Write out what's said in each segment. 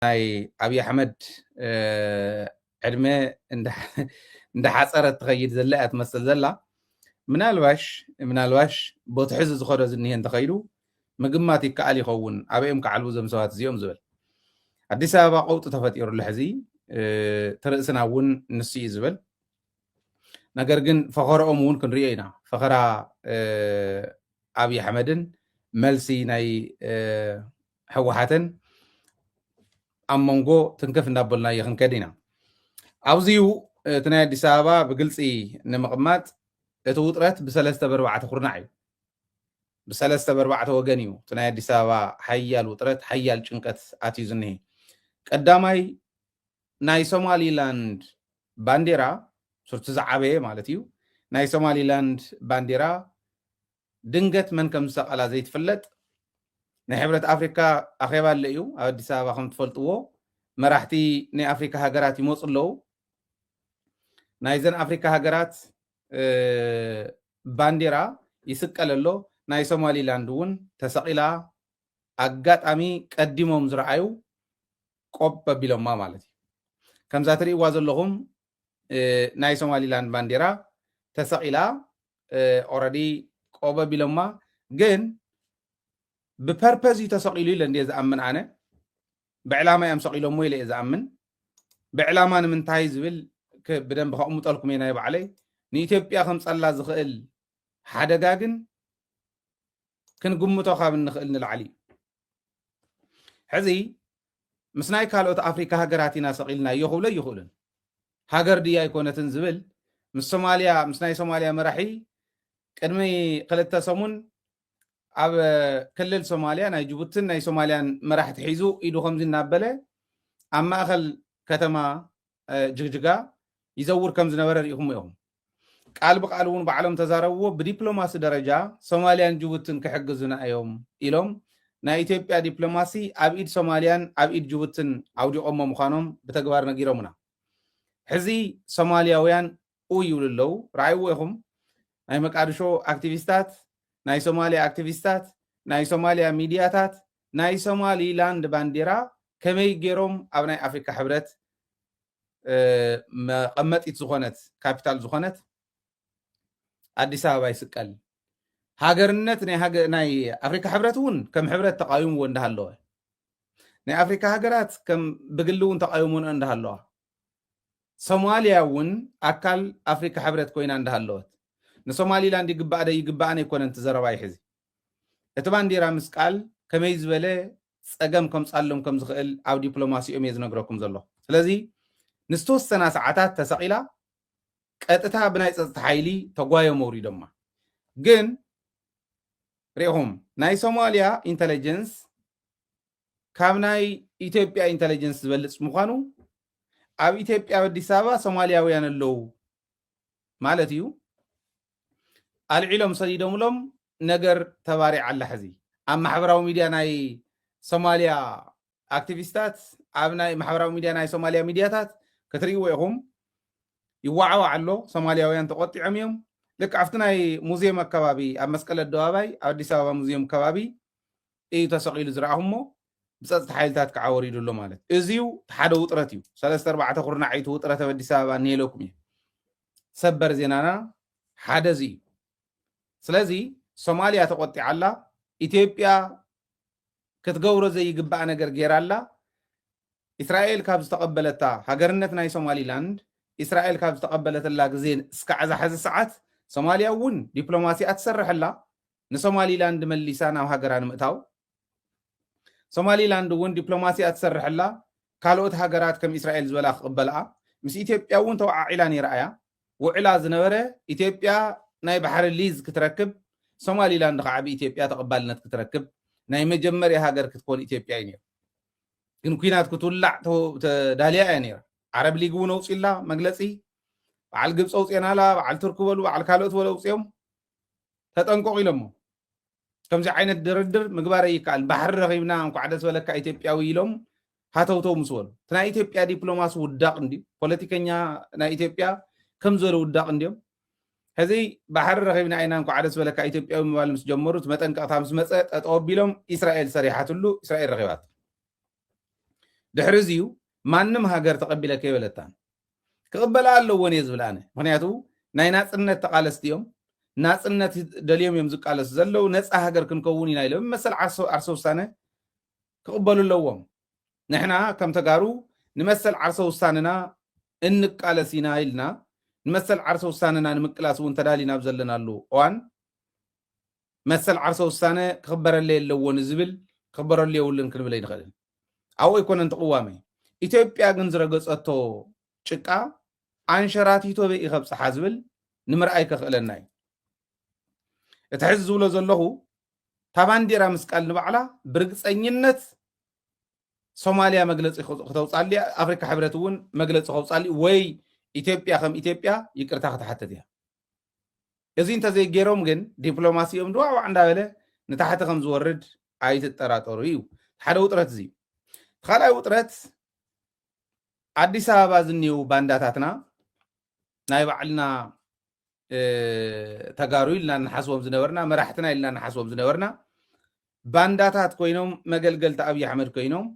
ናይ ኣብይ ኣሕመድ ዕድመ እንዳሓፀረት ትኸይድ ዘላ እያ ትመስል ዘላ። ምናልባሽ ምናልባሽ ቦቲ ሕዚ ዝኸዶ ዝኒሄ እንተኸይዱ ምግማት ይከኣል ይኸውን። ኣበዮም ክዓልቡ ዘም ሰባት እዚኦም ዝብል ኣዲስ ኣበባ ቀውጢ ተፈጢሩሉ ሕዚ ትርእስና እውን ንሱ እዩ ዝብል። ነገር ግን ፈኸረኦም እውን ክንሪኦ ኢና። ፈኸራ ኣብይ ኣሕመድን መልሲ ናይ ህወሓትን ኣብ መንጎ ትንክፍ እንዳበልናዮ ክንከድ ኢና። ኣብዚዩ እቲ ናይ ኣዲስ ኣበባ ብግልፂ ንምቕማጥ እቲ ውጥረት ብሰለስተ በርባዕተ ኩርናዕ እዩ። ብሰለስተ በርባዕተ ወገን እዩ እቲ ናይ ኣዲስ ኣበባ ሓያል ውጥረት ሓያል ጭንቀት ኣትዩ ዝኒሄ። ቀዳማይ ናይ ሶማሊላንድ ባንዴራ ሱርቲ ዝዓበየ ማለት እዩ። ናይ ሶማሊላንድ ባንዴራ ድንገት መን ከም ዝሰቐላ ዘይትፍለጥ ናይ ሕብረት ኣፍሪካ ኣኼባ ኣሎ እዩ ኣብ ኣዲስ ኣበባ ከም ትፈልጥዎ መራሕቲ ናይ ኣፍሪካ ሃገራት ይመፁ ኣለዉ። ናይዘን ኣፍሪካ ሃገራት ባንዴራ ይስቀል ኣሎ። ናይ ሶማሊላንድ እውን ተሰቒላ ኣጋጣሚ ቀዲሞም ዝረኣዩ ቆብ ኣቢሎማ ማለት እዩ። ከምዛ ትርእይዋ ዘለኹም ናይ ሶማሊላንድ ባንዴራ ተሰቒላ ኦረዲ ቆብ ኣቢሎማ ግን ብፐርፐዝ እዩ ተሰቒሉ ኢለ እንድየ ዝኣምን ኣነ። ብዕላማ እዮም ሰቒሎሞ ኢለ እየ ዝኣምን። ብዕላማ ንምንታይ ዝብል ብደንብ ከቕምጠልኩም እየ ናይ ባዕለይ። ንኢትዮጵያ ከምፀላ ዝኽእል ሓደጋ ግን ክንግምቶ ካብ እንኽእል ንላዕሊ እዩ። ሕዚ ምስ ናይ ካልኦት ኣፍሪካ ሃገራት ኢና ሰቒልናዮ ክብሎ ይኽእሉን ሃገር ድያ ኣይኮነትን ዝብል ምስ ሶማልያ ምስ ናይ ሶማልያ መራሒ ቅድሚ ክልተ ሰሙን ኣብ ክልል ሶማልያ ናይ ጅቡትን ናይ ሶማልያን መራሕቲ ሒዙ ኢዱ ከምዚ እናበለ ኣብ ማእኸል ከተማ ጅግጅጋ ይዘውር ከም ዝነበረ ርኢኹም ኢኹም። ቃል ብቃል እውን ባዕሎም ተዛረብዎ። ብዲፕሎማሲ ደረጃ ሶማልያን ጅቡትን ክሕግዙና እዮም ኢሎም ናይ ኢትዮጵያ ዲፕሎማሲ ኣብ ኢድ ሶማልያን ኣብ ኢድ ጅቡትን ኣውዲቖሞ ምዃኖም ብተግባር ነጊሮምና። ሕዚ ሶማልያውያን ኡ ይብሉ ኣለዉ። ረኣይዎ ኢኹም ናይ መቃድሾ ኣክቲቪስታት፣ ናይ ሶማልያ ኣክቲቪስታት፣ ናይ ሶማልያ ሚድያታት ናይ ሶማሊላንድ ባንዲራ ከመይ ገይሮም ኣብ ናይ ኣፍሪካ ሕብረት መቐመጢት ዝኾነት ካፒታል ዝኾነት ኣዲስ ኣበባ ይስቀል። ሃገርነት ናይ ኣፍሪካ ሕብረት እውን ከም ሕብረት ተቃዊምዎ እንዳሃለወ ናይ ኣፍሪካ ሃገራት ከም ብግሊ እውን ተቃዊሞንኦ እንዳሃለዋ ሶማልያ እውን ኣካል ኣፍሪካ ሕብረት ኮይና እንዳሃለወት ንሶማሊላንድ ይግባእ ዶ ይግባእን ኣይኮነን እቲ ዘረባ ይሕዚ እቲ ባንዲራ ምስቃል ከመይ ዝበለ ፀገም ከምፃሎም ከም ዝኽእል ኣብ ዲፕሎማሲኦም እየ ዝነግረኩም ዘሎ። ስለዚ ንዝተወሰና ሰዓታት ተሰቒላ ቀጥታ ብናይ ፀጥታ ሓይሊ ተጓዮም ኣውሪዶማ። ግን ርኢኹም ናይ ሶማልያ ኢንተለጀንስ ካብ ናይ ኢትዮጵያ ኢንተለጀንስ ዝበልፅ ምዃኑ ኣብ ኢትዮጵያ ኣብ ኣዲስ ኣበባ ሶማልያውያን ኣለዉ ማለት እዩ ኣልዒሎም ሰዲዶምሎም ነገር ተባሪዓ ኣላ ሕዚ ኣብ ማሕበራዊ ሚድያ ናይ ሶማልያ ኣክቲቪስታት ኣብ ናይ ማሕበራዊ ሚድያ ናይ ሶማልያ ሚድያታት ክትርእይዎ ኢኹም ይዋዓዋዕ ኣሎ ሶማልያውያን ተቆጢዖም እዮም ልክ ኣብቲ ናይ ሙዚየም ኣከባቢ ኣብ መስቀል ኣደባባይ ኣብ ኣዲስ ኣበባ ሙዚየም ከባቢ እዩ ተሰቒሉ ዝረኣኹሞ ብፀፅታ ሓይልታት ከዓ ወሪዱ ኣሎ ማለት እዚዩ ሓደ ውጥረት እዩ ሰለስተ ኣርባዕተ ኩርናዕ እዩ ውጥረት ኣብ ኣዲስ ኣበባ እኒሄለኩም እዩ ሰበር ዜናና ሓደ እዚ እዩ ስለዚ ሶማልያ ተቆጢዓ ኣላ ኢትዮጵያ ክትገብሮ ዘይግባእ ነገር ገይራ ኣላ እስራኤል ካብ ዝተቐበለታ ሃገርነት ናይ ሶማሊላንድ እስራኤል ካብ ዝተቐበለተላ ግዜ እስካዕ እዛ ሕዚ ሰዓት ሶማልያ እውን ዲፕሎማሲኣ ትሰርሕ ኣላ ንሶማሊላንድ መሊሳ ናብ ሃገራ ንምእታው ሶማሊላንድ እውን ዲፕሎማሲኣ ትሰርሕ ኣላ ካልኦት ሃገራት ከም እስራኤል ዝበላ ክቕበልኣ ምስ ኢትዮጵያ እውን ተወዓዒላ ነይራ እያ ውዕላ ዝነበረ ኢትዮጵያ ናይ ባሕሪ ሊዝ ክትረክብ ሶማሊላንድ ከዓ ብኢትዮጵያ ተቐባልነት ክትረክብ ናይ መጀመርያ ሃገር ክትኮን ኢትዮጵያ እዩ ነይሩ ግን ኩናት ክትውላዕ ተዳልያ እያ ነይራ ዓረብ ሊግ እውን ኣውፅላ መግለፂ በዓል ግብፂ ኣውፅናላ በዓል ቱርክ በሉ በዓል ካልኦት በሉ ኣውፅኦም ተጠንቀቑ ኢሎሞ ከምዚ ዓይነት ድርድር ምግባር ኣይከኣል ባሕሪ ረኺብና እንኳዕ ደስ በለካ ኢትዮጵያዊ ኢሎም ሃተውተው ምስ በሉ እቲ ናይ ኢትዮጵያ ዲፕሎማሲ ውዳቕ እንዲ ፖለቲከኛ ናይ ኢትዮጵያ ከም ዝበለ ውዳቕ እንዲዮም ሕዚ ባሕሪ ረኺብና ኢና እንኳዕ ደስ በለካ ኢትዮጵያዊ ምባል ምስ ጀመሩ እቲ መጠንቀቕታ ምስ መፀ ጠጠው ኣቢሎም እስራኤል ሰሪሓትሉ እስራኤል ረኺባት ድሕሪ እዚዩ ማንም ሃገር ተቐቢለኪ ኣይበለታን። ክቕበላ ኣለዎን እየ ዝብል ኣነ። ምኽንያቱ ናይ ናጽነት ተቓለስቲ እዮም። ናጽነት ደልዮም እዮም ዝቃለሱ ዘለዉ። ነጻ ሃገር ክንከውን ኢና ኢሎም መሰል ዓርሰ ውሳነ ክቕበሉ ኣለዎም። ንሕና ከም ተጋሩ ንመሰል ዓርሰ ውሳነና እንቃለስ ኢና ኢልና፣ ንመሰል ዓርሰ ውሳነና ንምቅላስ እውን ተዳሊና ኣብ ዘለናሉ እዋን መሰል ዓርሰ ውሳነ ክኽበረለይ ኣለዎ ንዝብል ክኽበረሉ የብሉን ክንብል ኣይንኽእልን። ኣብኡ ኣይኮነን ትቕዋመይ። ኢትዮጵያ ግን ዝረገጸቶ ጭቃ ኣንሸራቲቶ በይ ከብጽሓ ዝብል ንምርኣይ ከኽእለና እዩ። እቲ ሕዚ ዝብሎ ዘለኹ እታ ባንዲራ ምስቃል ንባዕላ ብርግጸኝነት ሶማልያ መግለጺ ክተውጻሉ፣ ኣፍሪካ ሕብረት እውን መግለጺ ከውጻሉ ወይ ኢትዮጵያ ከም ኢትዮጵያ ይቅርታ ክትሓተት እያ። እዚ እንተዘይገይሮም ግን ዲፕሎማሲኦም ድዋዕዋዕ እንዳበለ ንታሕቲ ከም ዝወርድ ኣይትጠራጠሩ እዩ። ሓደ ውጥረት እዚ። ካልኣይ ውጥረት ኣዲስ ኣበባ ዝኒው ባንዳታትና ናይ ባዕልና ተጋሩ ኢልና ንሓስቦም ዝነበርና፣ መራሕትና ኢልና ንሓስቦም ዝነበርና ባንዳታት ኮይኖም መገልገልቲ ኣብይ ኣሕመድ ኮይኖም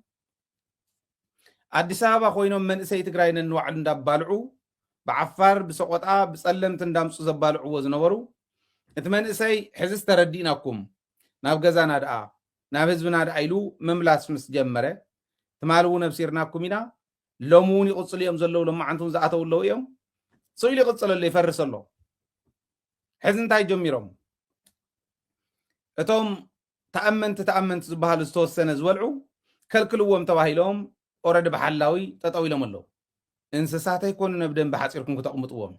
ኣዲስ ኣበባ ኮይኖም መንእሰይ ትግራይ ነንባዕሉ እንዳባልዑ ብዓፋር ብሰቆጣ ብፀለምቲ እንዳምፁ ዘባልዕዎ ዝነበሩ እቲ መንእሰይ ሕዝስ ተረዲእናኩም ናብ ገዛና ደኣ ናብ ህዝብና ደኣ ኢሉ ምምላስ ምስ ጀመረ ትማሊ እውን ኣብሲርናኩም ኢና። ሎም እውን ይቕፅሉ እዮም ዘለዉ። ሎማዓንቲ እውን ዝኣተዉ ኣለዉ እዮም። ስኢሉ ይቕፅል ኣሎ፣ ይፈርስ ኣሎ። ሕዚ እንታይ ጀሚሮም? እቶም ተኣመንቲ ተኣመንቲ ዝበሃሉ ዝተወሰነ ዝበልዑ ከልክልዎም ተባሂሎም ኦረዲ ብሓላዊ ጠጠው ኢሎም ኣለዉ። እንስሳት ኣይኮኑን ኣብ ደንበ ሓፂርኩም ክተቕምጥዎም።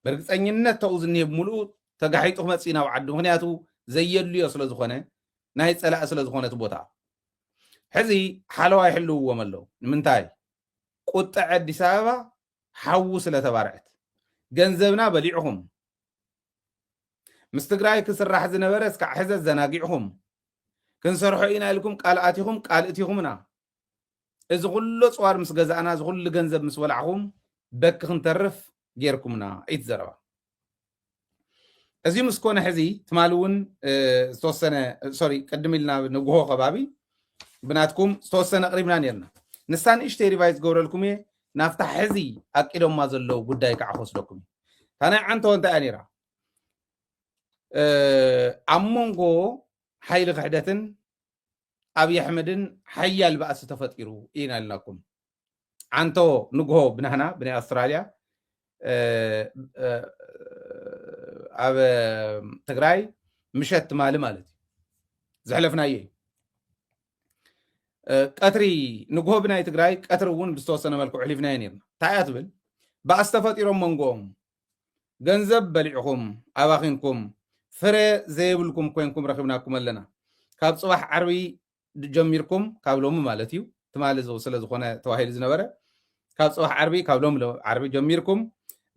ብርግፀኝነት ተኡ ዝኒሄ ብምሉኡ ተጋሒጡ ክመፅእ ናብ ዓዱ። ምክንያቱ ዘየድልዮ ስለ ዝኾነ፣ ናይ ፀላኢ ስለ ዝኾነ እቲ ቦታ። ሕዚ ሓለዋ ይሕልውዎም ኣለዉ። ንምንታይ? ቁጥዐ ኣዲስ ኣበባ ሓዉ ስለ ተባርዐት። ገንዘብና በሊዕኹም። ምስ ትግራይ ክስራሕ ዝነበረ እስካዕ ሕዚ ኣዘናጊዕኹም። ክንሰርሖ ኢና ኢልኩም ቃል ኣቲኹም፣ ቃል እቲኹምና። እዚ ኩሉ ኣፅዋር ምስ ገዛእና፣ እዚ ኩሉ ገንዘብ ምስ በላዕኹም፣ በኪ ክንተርፍ ጌርኩምና። እዩ እቲ ዘረባ። እዚ ምስ ኮነ ሕዚ ትማሊ እውን፣ እ፣ ዝተወሰነ፣ ሶሪ፣ ቅድም ኢልና ንግሆ ከባቢ ብናትኩም ዝተወሰነ ኣቕሪብና ነርና። ንሳ ንእሽተይ ሪቫይዝ ገብረልኩም እየ። ናብታ ሕዚ ኣቂዶማ ዘለዉ ጉዳይ ከዓ ክወስደኩም እዩ። እታ ናይ ዓንተወ እንታይ እያ ነይራ? እ፣ ኣብ መንጎ ሓይሊ ክሕደትን ኣብይ ኣሕመድን ሓያል ባእሲ ተፈጢሩ ኢና ኢልናኩም። ዓንቶ ንግሆ ብናህና ብናይ ኣውስትራልያ፣ እ፣ እ፣ ኣብ ትግራይ ምሸት ትማሊ ማለት እዩ። ዘሕለፍናዮ እዩ። እ፣ ቀትሪ ንግሆ ብናይ ትግራይ፣ ቀትሪ እውን ብዝተወሰነ መልክዑ ኣሕሊፍናዮ ነርና። እንታይ እያ ትብል? ባእሲ ተፈጢሮም መንጎኦም። ገንዘብ በሊዕኹም፣ ኣባኺንኩም፣ ፍረ ዘየብልኩም ኮይንኩም ረኺብናኩም ኣለና። ካብ ጽባሕ ዓርቢ ጀሚርኩም፣ ካብ ሎሚ ማለት እዩ፣ ትማሊ ዝ-፣ ስለ ዝኾነ ተባሂሉ ዝነበረ፣ ካብ ጽባሕ ዓርቢ፣ ካብ ሎሚ ሎ-፣ ዓርቢ ጀሚርኩም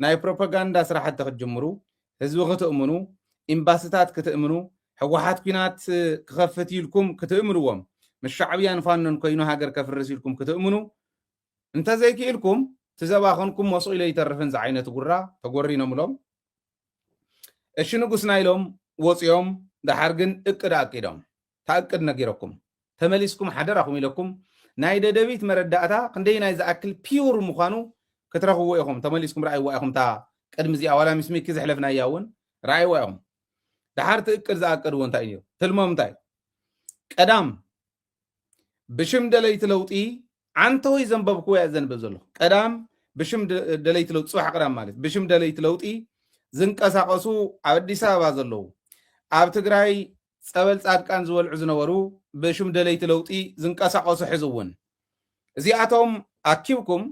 ናይ ፕሮፓጋንዳ ስራሕቲ ክትጅምሩ፣ ህዝቢ ክትእምኑ፣ ኤምባሲታት ክትእምኑ፣ ህወሓት ኲናት ክኸፍት ኢልኩም ክትእምንዎም፣ ምስ ሻዕብያን ፋኖን ኮይኑ ሃገር ከፍርስ ኢልኩም ክትእምኑ፣ እንተዘይክኢልኩም፣ እቲ ዘባኸንኩም መስቒሉ ኣይተርፍን ዝዓይነቱ ጉራ ተጎሪኖምሎም። እሺ ንጉስና ኢሎም ወፂኦም፣ ደሓር ግን እቅድ ኣቂዶም። እታ እቅድ ነጊረኩም። ተመሊስኩም ሓደራኹም ኢለኩም፣ ናይ ደደቢት መረዳእታ ክንደይ ናይ ዝኣክል ፒውር ምዃኑ ክትረኽብዎ ኢኹም። ተመሊስኩም ረኣይዋ ኢኹም፣ እታ ቅድሚ እዚኣ ዋላ ምስ ሚኪ ዘሕለፍናያ እውን ረኣይዋ ኢኹም። ደሓር እቲ እቅድ ዝኣቀድዎ እንታይ እዩ ነይሩ? ትልሞም እንታይ? ቀዳም ብሽም ደለይቲ ለውጢ ዓንተወይ ዘንበብኩዎ እያ ዘንብብ ዘለኹ። ቀዳም ብሽም ደ-፣ ደለይቲ ለውጢ፣ ጽባሕ ቀዳም ማለት ብሽም ደለይቲ ለውጢ ዝንቀሳቐሱ ኣብ ኣዲስ ኣበባ ዘለዉ፣ ኣብ ትግራይ ጸበል ጻድቃን ዝበልዑ ዝነበሩ ብሽም ደለይቲ ለውጢ ዝንቀሳቐሱ ሕዚ እውን እዚኣቶም ኣኪብኩም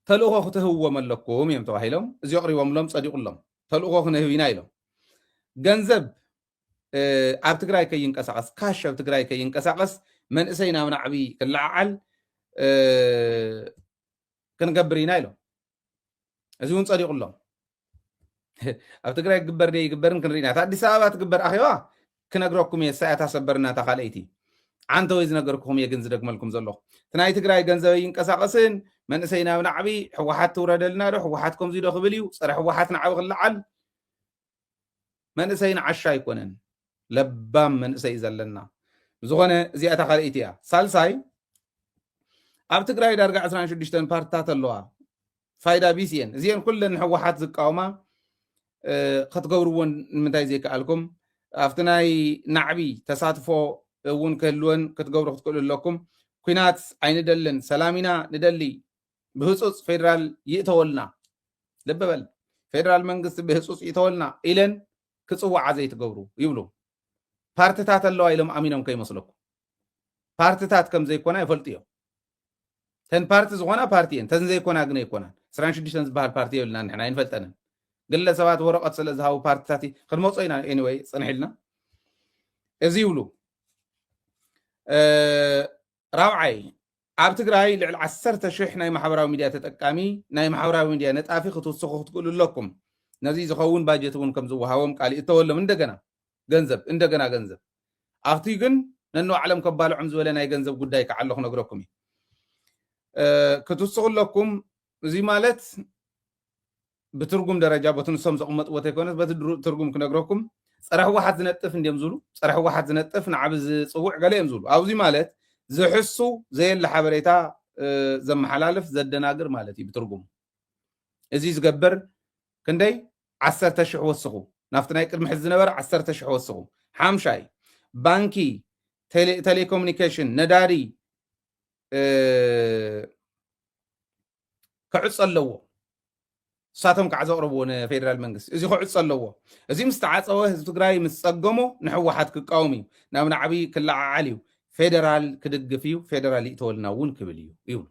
ተልእኾ ክትህብዎም ኣለኩም እዮም ተባሂሎም። እዚ ኣቕሪቦምሎም ጸዲቑሎም። ተልእኾ ክንህብ ኢና ኢሎም። ገንዘብ፣ እ፣ ኣብ ትግራይ ከይንቀሳቐስ፣ ካሽ ኣብ ትግራይ ከይንቀሳቐስ፣ መንእሰይ ናብ ናዕቢ ክለዓዓል፣ እ፣ ክንገብር ኢና ኢሎም። እዚ እውን ጸዲቑሎም። ኣብ ትግራይ ክግበር ደይ ይግበርን ክንርኢ ኢና። እታ ኣዲስ ኣበባ ትግበር ኣኼባ ክነግረኩም እየ፣ እሳ እያ እታ ሰበር እናታ ካልኣይቲ። ዓንተወይ ዝነገርኩኹም እየ ግን ዝደግመልኩም ዘለኹ። እቲ ናይ ትግራይ ገንዘብ ኣይንቀሳቐስን፣ መንእሰይ ናብ ናዕቢ፣ ህወሓት ትውረደልና ዶ፣ ህወሓት ከምዚ ዶ ክብል እዩ፣ ጸረ ህወሓት ናዕቢ ክለዓል። መንእሰይ ንዓሻ ኣይኮነን፣ ለባም መንእሰይ እዩ ዘለና። ብዝኾነ እዚኣ እታ ካልኣይቲ እያ። ሳልሳይ፣ ኣብ ትግራይ ዳርጋ ዕስራን ሽዱሽተን ፓርትታት ኣለዋ። ፋይዳ ቢስ እየን። እዚአን ኩለን ንህወሓት ዝቃወማ፣ እ፣ ክትገብርዎን ንምንታይ ዘይከኣልኩም? ኣብቲ ናይ ናዕቢ ተሳትፎ እውን ክህልወን ክትገብሩ ክትክእሉ ኣለኩም። ኲናት ኣይንደልን፣ ሰላም ኢና ንደሊ፣ ብህጹጽ ፌደራል ይእተወልና። ልቢ በል፣ ፌደራል መንግስቲ ብህጹጽ ይእተወልና ኢለን ክጽውዓ ዘይትገብሩ ይብሉ። ፓርትታት ኣለዋ ኢሎም ኣሚኖም ከይመስለኩም። ፓርትታት ከም ዘይኮና ይፈልጡ እዮም። ተን ፓርቲ ዝኾና ፓርቲ እየን፣ ተን ዘይኮና ግን ኣይኮናን። ዕስራን ሽዱሽተን ዝበሃል ፓርቲ የብልና፣ ንሕና ኣይንፈልጠንን። ግለ ሰባት ወረቐት ስለ ዝሃቡ ፓርትታት ይ-፣ ክንመጾ ኢና። ኤኒወይ፣ ጽንሕ ኢልና። እዚ ይብሉ። እ፣ ራብዓይ፣ ኣብ ትግራይ ልዕሊ ዓሰርተ ሽሕ ናይ ማሕበራዊ ሚድያ ተጠቃሚ፣ ናይ ማሕበራዊ ሚድያ ነጣፊ ክትውስኹ ክትክእሉ ኣለኩም። ነዚ ዝኸውን ባጀት እውን ከም ዝወሃቦም ቃል ይእተወሎም። እንደገና ገንዘብ፣ እንደገና ገንዘብ። ኣብቲ ግን ነንባዕሎም ከባልዖም ዝበለ ናይ ገንዘብ ጉዳይ ከዓ ኣሎ ክነግረኩም እዩ። እ፣ ክትውስኹ ኣለኩም። እዚ ማለት ብትርጉም ደረጃ በቲ ንሶም ዘቕመጥዎ ተይኮነስ በቲ ድሩ-፣ ትርጉም ክነግረኩም። ጸረ ህወሓት ዝነጥፍ እንድዮም ዝብሉ፣ ጸረ ህወሓት ዝነጥፍ ንዓቢ ዝጽውዕ ገለ እዮም ዝብሉ። ኣብዚ ማለት ዝሕሱ ዘየለ ሓበሬታ፣ እ፣ ዘመሓላልፍ ዘደናግር ማለት እዩ ብትርጉሙ። እዚ ዝገብር ክንደይ? ዓሰርተ ሽሕ ወስኹ። ናብቲ ናይ ቅድሚ ሕዚ ዝነበረ ዓሰርተ ሽሕ ወስኹ። ሓምሻይ፣ ባንኪ፣ ቴሌ-፣ ቴሌኮሙኒኬሽን፣ ነዳዲ፣ እ፣ ክዕጾ ኣለዎ። ንሳቶም ከዓ ዘቕርብዎ ንፌደራል መንግስቲ። እዚ ክዕጾ ኣለዎ። እዚ ምስ ተዓጸወ ህዝቢ ትግራይ ምስ ጸገሞ ንህወሓት ክቃወም እዩ። ናብ ናዕቢ ክለዓዓል እዩ። ፌደራል ክድግፍ እዩ። ፌደራል ይእተወልና እውን ክብል እዩ ይብሉ።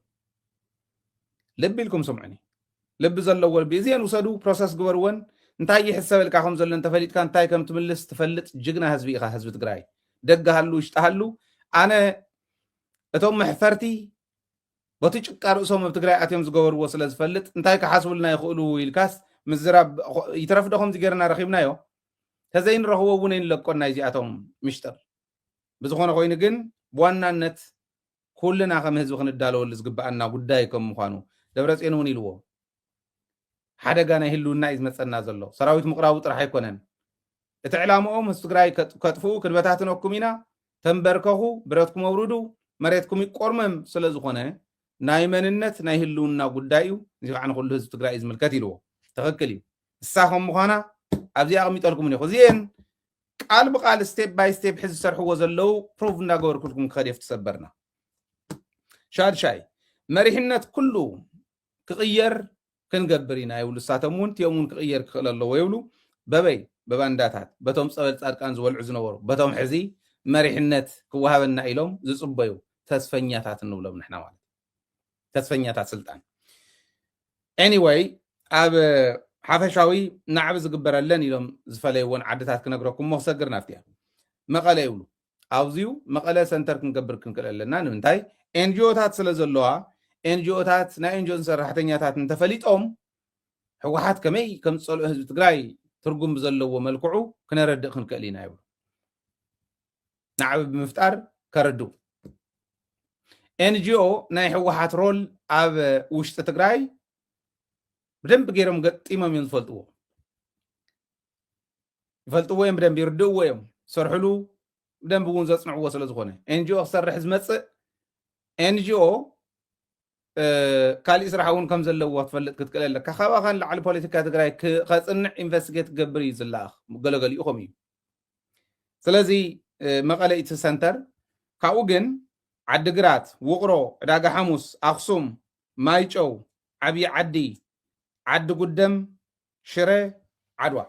ልቢ ኢልኩም ስምዑኒ። ልቢ ዘለዎ ልቢ። እዚአን ውሰዱ፣ ፕሮሰስ ግበርወን። እንታይ ይሕሰበልካ ከም ዘሎ እንተፈሊጥካ እንታይ ከም ትምልስ ትፈልጥ ጅግና ህዝቢ ኢኻ፣ ህዝቢ ትግራይ። ደገ ሃሉ፣ ውሽጢ ሃሉ። ኣነ እቶም መሕፈርቲ በቲ ጭቃ ርእሶም ኣብ ትግራይ ኣትዮም ዝገበርዎ ስለ ዝፈልጥ እንታይ ክሓስቡልና ይኽእሉ ኢልካስ ምዝራብ ይትረፍ ዶ ከምዚ ጌርና ረኺብናዮ? ተዘይንረኽቦ እውን ኣይንለቆን ናይ እዚኣቶም ምሽጥር። ብዝኾነ ኮይኑ ግን ብዋናነት ኩልና ከም ህዝቢ ክንዳለወሉ ዝግበኣና ጉዳይ ከም ምዃኑ ደብረጽዮን እውን ኢልዎ። ሓደጋ ናይ ህልውና እዩ ዝመጸና ዘሎ። ሰራዊት ምቕራቡ ጥራሕ ኣይኮነን። እቲ ዕላምኦም ህዝቢ ትግራይ ከጥ-፣ ከጥፍኡ ክንበታትነኩም ኢና፣ ተንበርከኹ፣ ብረትኩም ኣውርዱ፣ መሬትኩም ይቆርመም ስለ ዝኾነ ናይ መንነት ናይ ህልውና ጉዳይ እዩ። እዚ ከዓ ንኩሉ ህዝቢ ትግራይ እዩ ዝምልከት ኢልዎ። ትኽክል እዩ። እሳ ከም ምዃና ኣብዚ ኣቕሚጠልኩም እኒኹ። እዚኤን ቃል ብቃል ስቴፕ ባይ ስቴፕ ሕዚ ዝሰርሕዎ ዘለዉ ፕሩቭ እንዳገበርኩልኩም ክኸድ እየ፣ ትሰበርና። ሻድሻይ፣ መሪሕነት ኩሉ ክቕየር ክንገብር ኢና ይብሉ። እሳቶም እውን እቲኦም እውን ክቕየር ክኽእል ኣለዎ ይብሉ። በበይ? በባንዳታት፣ በቶም ጸበል ጻድቃን ዝበልዑ ዝነበሩ፣ በቶም ሕዚ መሪሕነት ክወሃበና ኢሎም ዝጽበዩ ተስፈኛታት እንብሎም ንሕና ማለት። ተስፈኛታት ስልጣን። ኤኒወይ፣ ኣብ ሓፈሻዊ ናዕቢ ዝግበረለን ኢሎም ዝፈለይዎን ዓድታት ክነግረኩም እሞ ክሰግር ናብቲ እያ። መቐለ ይብሉ። ኣብዚዩ መቐለ ሰንተር ክንገብር ክንክእል ኣለና። ንምንታይ? ኤንጂኦታት ስለ ዘለዋ፣ ኤንጂኦታት፣ ናይ ኤንጂኦ ሰራሕተኛታት እንተፈሊጦም ህወሓት ከመይ ከም ዝጸልኦ ህዝቢ ትግራይ ትርጉም ብዘለዎ መልክዑ ክነረድእ ክንክእል ኢና ይብሉ። ናዕቢ ብምፍጣር ከረድኡ። ኤንጂኦ ናይ ህወሓት ሮል ኣብ ውሽጢ ትግራይ ብደንቢ ገይሮም ገጢሞም እዮም ዝፈልጥዎ። ይፈልጥዎ እዮም፣ ብደንቢ ይርድእዎ እዮም። ዝሰርሕሉ ብደንቢ እውን ዘጽንዕዎ ስለ ዝኾነ። ኤንጂኦ ክሰርሕ ዝመጽእ ኤንጂኦ፣ እ፣ ካሊእ ስራሕ እውን ከም ዘለዎ ክትፈልጥ ክትክእል ኣለካ። ካባኻ ንላዕሊ ፖለቲካ ትግራይ ክ-፣ ከጽንዕ ኢንቨስቲጌት ክገብር እዩ ዝለኣኽ። ገለገሊኡ ከምኡ እዩ። ስለዚ፣ እ፣ መቐለ እቲ ሰንተር፣ ካብኡ ግን ዓዲግራት፣ ውቕሮ፣ ዕዳጋ ሓሙስ፣ ኣኽሱም፣ ማይጨው፣ ዓብዪ ዓዲ፣ ዓዲ ጉደም፣ ሽረ፣ ዓድዋ።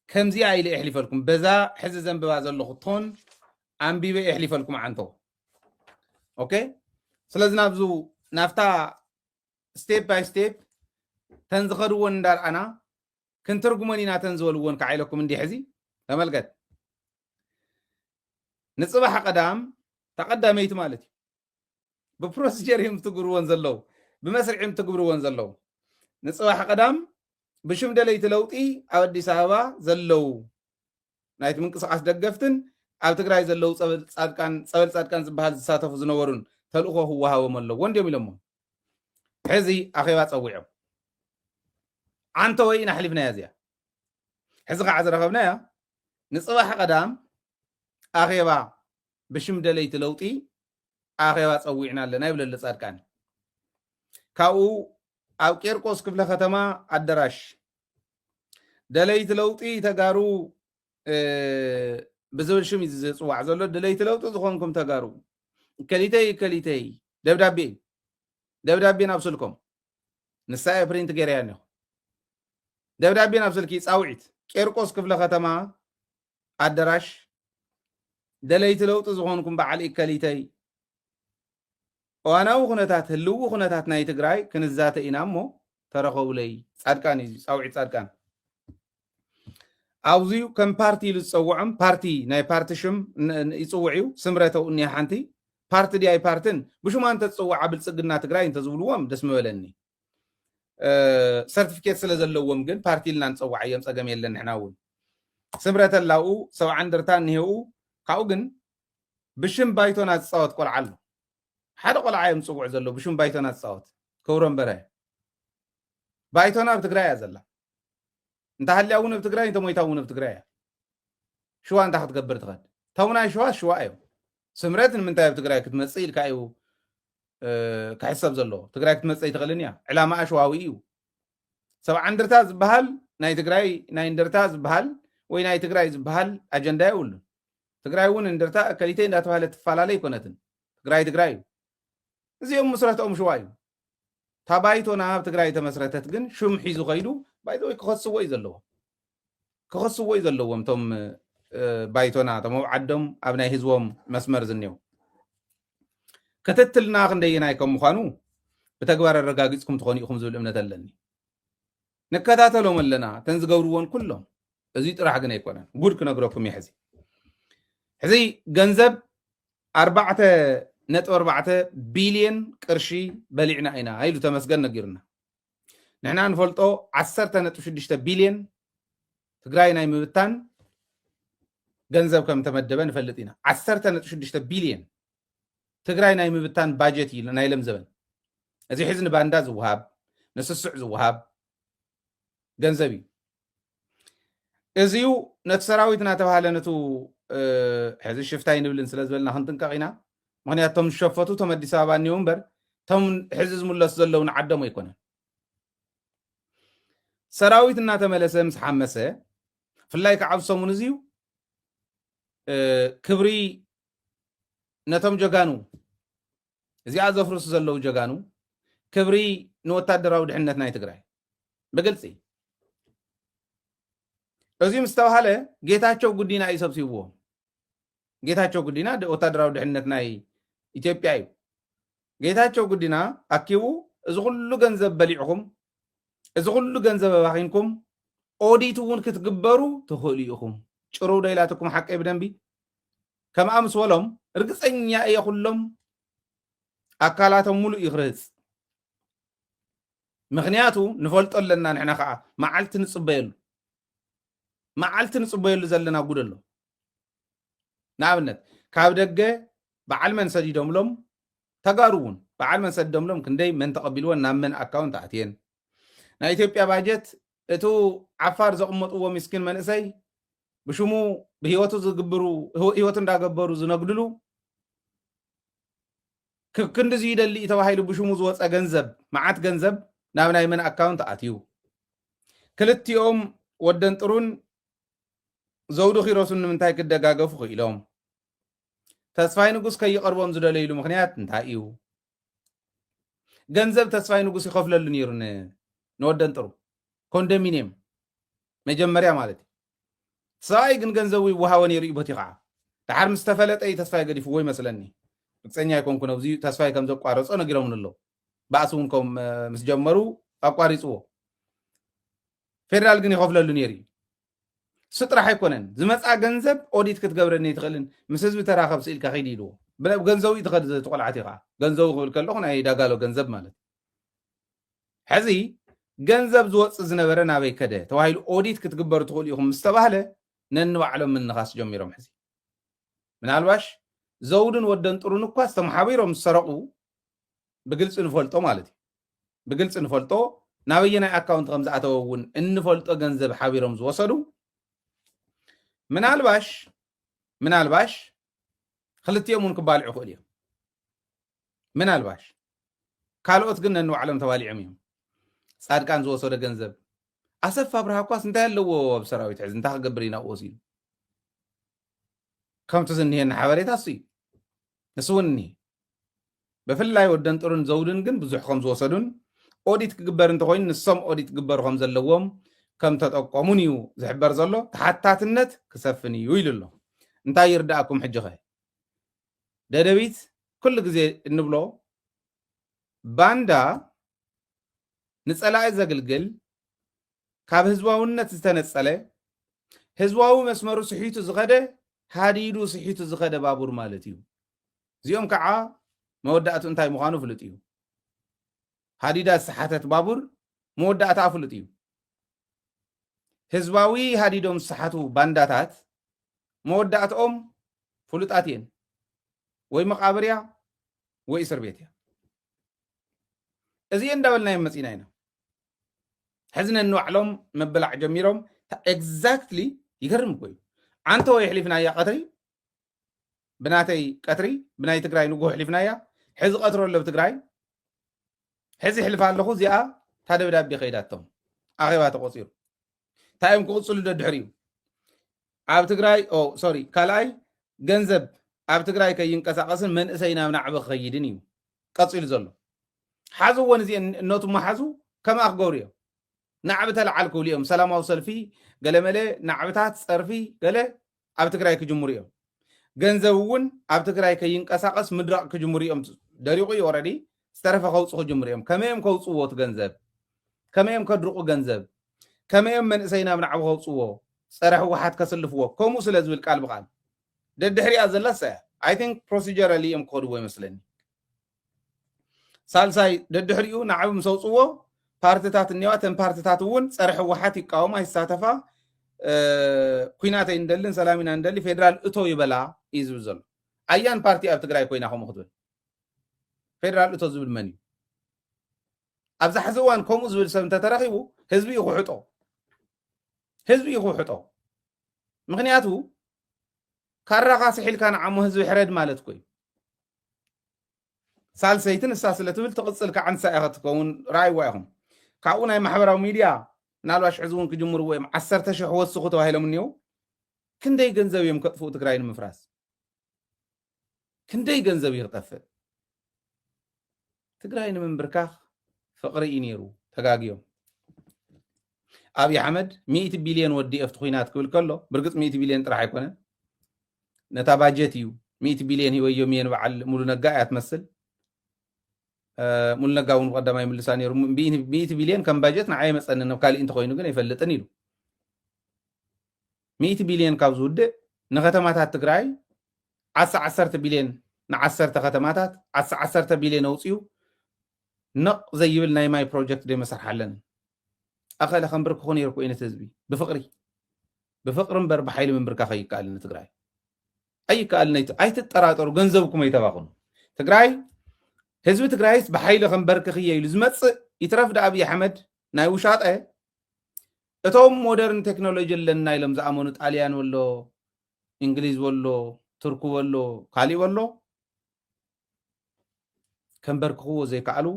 ከምዚኣ ኢለ የሕሊፈልኩም። በዛ ሕዚ ዘንብባ ዘለኹ ቶን ኣንቢበ የሕሊፈልኩም ዓንቶ። ኦኬ? ስለዚ ናብዙ፣ ናብታ ስቴፕ ባይ ስቴፕ ተን ዝኸድዎን እንዳርኣና ክንትርጉመን ኢና ተን ዝበልዎን ከዓ ኢለኩም እንዲህ ሕዚ ተመልከት። ንጽባሕ ቀዳም ተቐዳመይቲ ማለት እዩ። ብፕሮሲጀር እዮም ትግብርዎን ዘለዉ፣ ብመስርዕ እዮም ትግብርዎን ዘለዉ። ንጽባሕ ቀዳም ብሽም ደለይቲ ለውጢ ኣብ ኣዲስ ኣበባ ዘለዉ ናይቲ ምንቅስቓስ ደገፍትን ኣብ ትግራይ ዘለዉ ጸበል ጻድቃን፣ ጸበል ጻድቃን ዝበሃል ዝሳተፉ ዝነበሩን ተልእኾ ክወሃቦም ኣለዎ እንዲዮም ኢሎሞ። ሕዚ ኣኼባ ጸዊዖም። ዓንተወይ ኢና ኣሕሊፍናያ እዚኣ። ሕዚ ከዓ ዝረኸብናያ ንጽባሕ ቀዳም ኣኼባ ብሽም ደለይቲ ለውጢ ኣኼባ ጸዊዕና ኣለና ይብለሉ ጻድቃን። ካብኡ ኣብ ቄርቆስ ክፍለ ከተማ ኣደራሽ ደለይቲ ለውጢ ተጋሩ ብዝብል ሽም እዩ ዝፅዋዕ ዘሎ። ደለይቲ ለውጢ ዝኾንኩም ተጋሩ ከሊተይ ከሊተይ ደብዳቤ ደብዳቤ ናብ ስልኮም ንሳ እየ ፕሪንት ገይረያ እኒኹ። ደብዳቤ ናብ ስልኪ ፃውዒት ቄርቆስ ክፍለ ከተማ ኣደራሽ ደለይቲ ለውጢ ዝኾንኩም በዓል ከሊተይ እዋናዊ ኩነታት ህልዊ ኩነታት ናይ ትግራይ ክንዛተ ኢና እሞ ተረኸቡለይ። ጻድቃን እዩ ጻውዒት ጻድቃን። ኣብዚዩ ከም ፓርቲ ኢሉ ዝጸውዖም ፓርቲ ናይ ፓርቲ ሽም ይጽውዕ እዩ። ስምረተው እኒያ ሓንቲ ፓርቲ ድያይ ፓርትን ብሽማ እንተትጽውዓ ብልጽግና ትግራይ እንተዝብልዎም ደስ ምበለኒ። ሰርቲፊኬት ስለ ዘለዎም ግን ፓርቲ ኢልና ንጸውዓዮም ጸገም የለን። ንሕና እውን ስምረተ ኣላኡ ሰብዓ እንደርታ እኒሄኡ ካብኡ ግን ብሽም ባይቶና ዝፃወት ቆልዓ ኣሎ። ሓደ ቆልዓ እዮም ዝፅውዑ ዘለዉ ብሽም ባይቶና ዝፃወት ክብሮም በርሀ። ባይቶና ኣብ ትግራይ እያ ዘላ። እንተሃልያ እውን ኣብ ትግራይ እንተሞይታ እውን ኣብ ትግራይ እያ። ሽዋ እንታይ ክትገብር ትኸድ? እቶም ናይ ሽዋ ሽዋ እዮም። ስምረት ንምንታይ ኣብ ትግራይ ክትመፅእ ኢልካ እዩ ክሕሰብ ዘለዎ። ትግራይ ክትመፅእ ኣይትኽእልን እያ። ዕላማኣ ሽዋዊ እዩ። ሰብዓ እንደርታ ዝበሃል ናይ ትግራይ ናይ እንደርታ ዝበሃል ወይ ናይ ትግራይ ዝበሃል ኣጀንዳ የብሉን። ትግራይ እውን እንደርታ እከሊተይ እንዳተባሃለ ትፈላለ ኣይኮነትን። ትግራይ ትግራይ እዩ። እዚኦም ምስረትኦም ሽዋ እዩ። ታባይቶና ኣብ ትግራይ ተመስረተት ግን ሽም ሒዙ ከይዱ ባይዘወይ ክኸስዎ እዩ ዘለዎ። ክኸስዎ እዩ ዘለዎም እቶም ባይቶና እቶም ኣብ ዓዶም ኣብ ናይ ህዝቦም መስመር ዝኔው ክትትልና ክንደየናይ ከም ምዃኑ ብተግባር ኣረጋጊፅኩም ትኾኑ ኢኹም ዝብል እምነት ኣለኒ። ንከታተሎም ኣለና እተን ዝገብርዎን ኩሎም። እዚ ጥራሕ ግን ኣይኮነን። ጉድ ክነግረኩም እየ ሕዚ። ሕዚ ገንዘብ ኣርባዕተ ነጥቢ ኣርባዕተ ቢልዮን ቅርሺ በሊዕና ኢና ኢሉ ተመስገን ነጊርና። ንሕና ንፈልጦ ዓሰርተ ነጥቢ ሽዱሽተ ቢልዮን ትግራይ ናይ ምብታን ገንዘብ ከም ተመደበ ንፈልጥ ኢና። ዓሰርተ ነጥቢ ሽዱሽተ ቢልዮን ትግራይ ናይ ምብታን ባጀት እዩ ናይ ለምዘበን። እዚ ሕዚ ንባንዳ ዝወሃብ ንስስዕ ዝወሃብ ገንዘብ እዩ። እዚዩ ነቲ ሰራዊት እናተባሃለ ነቱ ሕዚ ሽፍታ ይንብልን ስለ ዝበልና ክንጥንቀቕ ኢና። ምክንያቱ እቶም ዝሸፈቱ እቶም ኣዲስ ኣበባ እኒው እምበር እቶም ሕዚ ዝምለሱ ዘለዉ ንዓዶም ኣይኮነን። ሰራዊት እናተመለሰ ምስ ሓመሰ ብፍላይ ከዓ ኣብ ሰሙን እዚዩ ክብሪ ነቶም ጀጋኑ እዚኣ ዘፍርሱ ዘለዉ ጀጋኑ ክብሪ ንወታደራዊ ድሕነት ናይ ትግራይ ብግልፂ እዚ ምስ ተባሃለ ጌታቸው ጉዲና እዩ ሰብሲብዎም። ጌታቸው ጉዲና ወታደራዊ ድሕነት ናይ ኢትዮጵያ እዩ። ጌታቸው ጉዲና ኣኪቡ እዚ ኩሉ ገንዘብ በሊዕኹም እዚ ኩሉ ገንዘብ ኣባኺንኩም ኦዲት እውን ክትግበሩ ትኽእሉ ኢኹም። ጭሩው ዶ ኢላትኩም ሓቀይ ብደንቢ ከምኣ ምስ በሎም ርግፀኛ እየ ኩሎም ኣካላቶም ሙሉእ እዩ ክርህፅ። ምኽንያቱ ንፈልጦ ኣለና ንሕና ከዓ መዓልቲ ንፅበየሉ መዓልቲ ንፅበየሉ ዘለና ጉድ ኣሎ። ንኣብነት ካብ ደገ በዓል መን ሰዲዶምሎም ተጋሩ እውን በዓል መን ሰዲዶምሎም ክንደይ መን ተቐቢልዎን ናብ መን ኣካውንት ኣትየን ናይ ኢትዮጵያ ባጀት እቱ ዓፋር ዘቕመጥዎ ምስኪን መንእሰይ ብሽሙ ብህይወቱ ዝግብሩ ህይወቱ እንዳገበሩ ዝነግድሉ ክክንድዚ ይደሊ ተባሂሉ ብሽሙ ዝወፀ ገንዘብ መዓት ገንዘብ ናብ ናይ መን ኣካውንት ኣትዩ ክልቲኦም ወደን ጥሩን ዘውዱ ኪሮስን ንምንታይ ክደጋገፉ ክኢሎም ተስፋይ ንጉስ ከይቐርቦም ዝደለይሉ ምክንያት እንታይ እዩ? ገንዘብ ተስፋይ ንጉስ ይኸፍለሉ ነይሩ ንወደን ጥሩ ኮንዶሚኒየም መጀመርያ ማለት እዩ። ሰብኣይ ግን ገንዘቡ ይወሃቦ ነይሩ እዩ ቦቲ ከዓ ድሓር ምስ ተፈለጠ እዩ ተስፋይ ገዲፍዎ ይመስለኒ። ርግፀኛ ኣይኮንኩን ኣብዚ ተስፋይ ከም ዘቋረፆ ነጊሮምኒ ኣለዉ። ባእሲ እውን ከም ምስ ጀመሩ ኣቋሪፅዎ። ፌደራል ግን ይኸፍለሉ ነይሩ እዩ። እሱ ጥራሕ ኣይኮነን ዝመፃ ገንዘብ ኦዲት ክትገብረኒ ኣይትኽእልን ምስ ህዝቢ ተራኸብ ስኢልካ ኺድ ኢልዎ። ገንዘቡ እዩ ትኸድ ትቆልዓት ኢኻ። ገንዘቡ ክብል ከለኹ ናይ ዳጋሎ ገንዘብ ማለት እዩ። ሕዚ ገንዘብ ዝወፅእ ዝነበረ ናበይ ከደ ተባሂሉ ኦዲት ክትግበሩ ትኽእሉ ኢኹም ምስ ተባህለ ነንባዕሎም ምንኻስ ጀሚሮም። ሕዚ ምናልባሽ ዘውድን ወደን ጥሩን እኳ ዝተመሓቢሮም ዝሰረቑ ብግልፂ ንፈልጦ ማለት እዩ። ብግልፂ ንፈልጦ ናበየናይ ኣካውንት ከም ዝኣተወ እውን እንፈልጦ ገንዘብ ሓቢሮም ዝወሰዱ ምናልባሽ ምናልባሽ ክልቲኦም እውን ክባልዑ ይኽእሉ እዮም። ምናልባሽ ካልኦት ግን ነንባዕሎም ተባሊዖም እዮም። ጻድቃን ዝወሰዶ ገንዘብ፣ ኣሰፋ ብርሃ እኳስ እንታይ ኣለዎ ኣብ ሰራዊት ሕዚ እንታይ ክገብር ኢና ወሲዱ? ከምቲ ዝኒሄና ሓበሬታ እሱ እዩ። ንሱ እውን እኒሄ። ብፍላይ ወደን ጥሩን ዘውድን ግን ብዙሕ ከም ዝወሰዱን ኦዲት ክግበር እንተኮይኑ ንሶም ኦዲት ክግበሩ ከም ዘለዎም ከም ተጠቆሙን እዩ ዝሕበር ዘሎ። ተሓታትነት ክሰፍን እዩ ኢሉ ኣሎ። እንታይ ይርዳእኩም ሕጂ ኸ? ደደቢት ኩሉ ግዜ እንብሎ ባንዳ ንጸላኢ ዘግልግል ካብ ህዝባውነት ዝተነጸለ ህዝባዊ መስመሩ ስሒቱ ዝኸደ ሃዲዱ ስሒቱ ዝኸደ ባቡር ማለት እዩ። እዚኦም ከዓ መወዳእቱ እንታይ ምዃኑ ፍሉጥ እዩ። ሃዲዳ ዝሰሓተት ባቡር መወዳእታ ፍሉጥ እዩ። ህዝባዊ ሃዲዶም ዝሰሓቱ ባንዳታት መወዳእትኦም ፍሉጣት እየን። ወይ መቃብርያ ወይ እስር ቤት እያ። እዚ እንዳበልና እዮም መፂና ኢና። ሕዚ ነንባዕሎም ምብላዕ ጀሚሮም። ኤግዛክትሊ ይገርም እኮ እዩ። ዓንተወይ ኣሕሊፍናያ ቀትሪ፣ ብናተይ ቀትሪ ብናይ ትግራይ ንጉሆ ኣሕሊፍናያ። ሕዚ ቀትሮ ኣሎ ብትግራይ። ሕዚ ሕልፍ ኣለኹ። እዚኣ እታ ደብዳቤ ከይዳቶም ኣኼባ ተቆፂሩ እንታይ እዮም ክቕፅሉ ደድሕሪኡ ኣብ ትግራይ ሶሪ ካልኣይ ገንዘብ ኣብ ትግራይ ከይንቀሳቀስን መንእሰይ ናብ ናዕቢ ክኸይድን እዩ ቀፂሉ ዘሎ። ሓዝወን እዚአን እነቱሞ ሓዙ ከምኣ ክገብሩ እዮም። ናዕቢ ተለዓል ክብሉ እዮም። ሰላማዊ ሰልፊ ገለመለ ናዕብታት ጸርፊ ገለ ኣብ ትግራይ ክጅምሩ እዮም። ገንዘብ እውን ኣብ ትግራይ ከይንቀሳቀስ ምድራቕ ክጅምሩ እዮም። ደሪቑ እዩ ኦረዲ ዝተረፈ ከውፁ ክጅምሩ እዮም። ከመይ እዮም ከውፅዎ እቲ ገንዘብ? ከመይ እዮም ከድርቑ ገንዘብ? ከመይ እዮም መንእሰይ ናብ ናዕቢ ከውፅዎ? ፀረ ህወሓት ከስልፍዎ ከምኡ ስለ ዝብል ቃል ብቃል ደድሕሪኣ ዘላ ሰ I think procedurally እዮም ክኸድዎ ይመስለኒ። ሳልሳይ ደድሕሪኡ ናዕቢ ምስ ኣውፅዎ ፓርትታት እኒዋ ተን ፓርትታት እውን ፀረ ህወሓት ይቃወማ ይሳተፋ። ኩናት ኣይንደልን ሰላም ኢና ንደሊ ፌደራል እቶ ይበላ እዩ ዝብል ዘሎ። ኣያን ፓርቲ ኣብ ትግራይ ኮይና ከምኡ ክትብል ፌደራል እቶ ዝብል መን እዩ? ኣብዚ ሕዚ እዋን ከምኡ ዝብል ሰብ እንተተረኺቡ ህዝቢ እዩ ክውሕጦ። ህዝቢ እዩ ክውሕጦ። ምክንያቱ ካራኻ ስሒልካ ንዓሞ ህዝቢ ሕረድ ማለት እኮ እዩ። ሳልሰይቲ ንሳ ስለ ትብል ትቕፅል ከዓ ንሳ ኢኻ ትኸውን። ረኣይዋ ኢኹም። ካብኡ ናይ ማሕበራዊ ሚድያ ምናልባሽ ሕዚ እውን ክጅምርዎ እዮም። ዓሰርተ ሽሕ ወስኹ ተባሂሎም እኒው። ክንደይ ገንዘብ እዮም ከጥፍኡ ትግራይ ንምፍራስ? ክንደይ ገንዘብ እዩ ክጠፍእ? ትግራይ ንምንብርካኽ ፍቕሪ እዩ ነይሩ። ተጋግዮም። ኣብይ ኣሕመድ ሚእቲ ቢልዮን ወዲኤ ኣብቲ ኩናት ክብል ከሎ ብርግፅ ሚእቲ ቢልዮን ጥራሕ ኣይኮነን። ነታ ባጀት እዩ ሚእቲ ቢልዮን ሂበዮም እየ ንበዓል ሙሉ ነጋ እያ ትመስል። ሙሉ ነጋ እውን ብቀዳማይ ይምልሳ ነይሩ። ሚእቲ ቢልዮን ከም ባጀት ንዓይ መፀኒ ናብ ካሊእ እንተኮይኑ ግን ኣይፈልጥን ኢሉ። ሚእቲ ቢልዮን ካብ ዝውድእ ንከተማታት ትግራይ ዓሳ ዓሰርተ ቢልዮን ንዓሰርተ ከተማታት ዓሳ ዓሰርተ ቢልዮን ኣውፅኡ ነቕ ዘይብል ናይ ማይ ፕሮጀክት ደይመሰርሓለን። ኣኸለ ከንብርክኹ ነይርኩ እየ ነቲ ህዝቢ ብፍቕሪ ብፍቕሪ እምበር ብሓይሊ ምንብርካኽ ኣይከኣልን። ንትግራይ ኣይከኣልን። ኣይትጠራጠሩ፣ ገንዘብኩም ኣይተባኽኑ። ትግራይ ህዝቢ ትግራይስ ብሓይሊ ከንበርክኽ እየ ኢሉ ዝመፅእ ይትረፍ ዳ ኣብይ ኣሕመድ ናይ ውሻጠ እቶም ሞደርን ቴክኖሎጂ ኣለና ኢሎም ዝኣመኑ ጣልያን ወሎ እንግሊዝ ወሎ ቱርክ ወሎ ካሊእ ወሎ ከንበርክኽዎ ዘይከኣሉ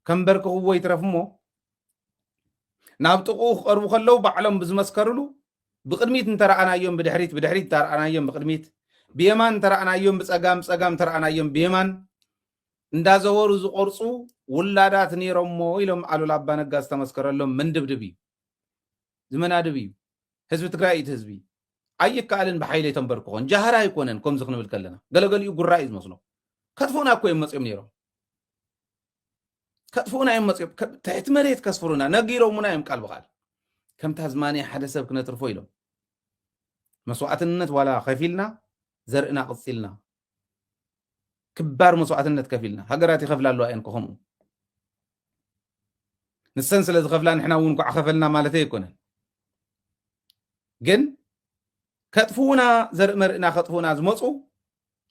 ከንበርክኽዎ ይትረፍ እሞ ናብ ጥቕኡ ክቐርቡ ከለዉ ባዕሎም ብዝመስከርሉ ብቕድሚት እንተረኣናዮም ብድሕሪት ብድሕሪት እንተረኣናዮም ብቕድሚት ብየማን እንተረኣናዮም ብፀጋም ብፀጋም እንተረኣናዮም ብየማን እንዳዘወሩ ዝቆርፁ ውላዳት ነይሮሞ ኢሎም ኣሉላ ኣባነጋ ዝተመስከረሎም መንድብድብ እዩ። ዝመናድብ እዩ። ህዝቢ ትግራይ እቲ ህዝቢ ኣይከኣልን ብሓይሊ ኣይተንበርክኾን። ጃህራ ኣይኮነን። ከምዚ ክንብል ከለና ገለገሊኡ ጉራ እዩ ዝመስሎ። ከጥፍኡና እኮ እዮም መፅኦም ነይሮም። ከጥፍኡና እዮም መፅኦም። ትሕቲ መሬት ከስፍሩና ነጊሮምና እዮም ቃል ብቃል። ከም ታዝማንያ ሓደ ሰብ ክነትርፎ ኢሎም መስዋዕትነት ዋላ ከፊልና ዘርእና ቅፂልና ክባር መስዋዕትነት ከፊልና። ሃገራት ይኸፍላ ኣለዋ እየን ከምኡ። ንሰን ስለ ዝኸፍላ ንሕና እውን እንኳዕ ከፈልና ማለት ኣይኮነን። ግን ከጥፍኡና ዘርኢ መርእና ከጥፍኡና ዝመፁ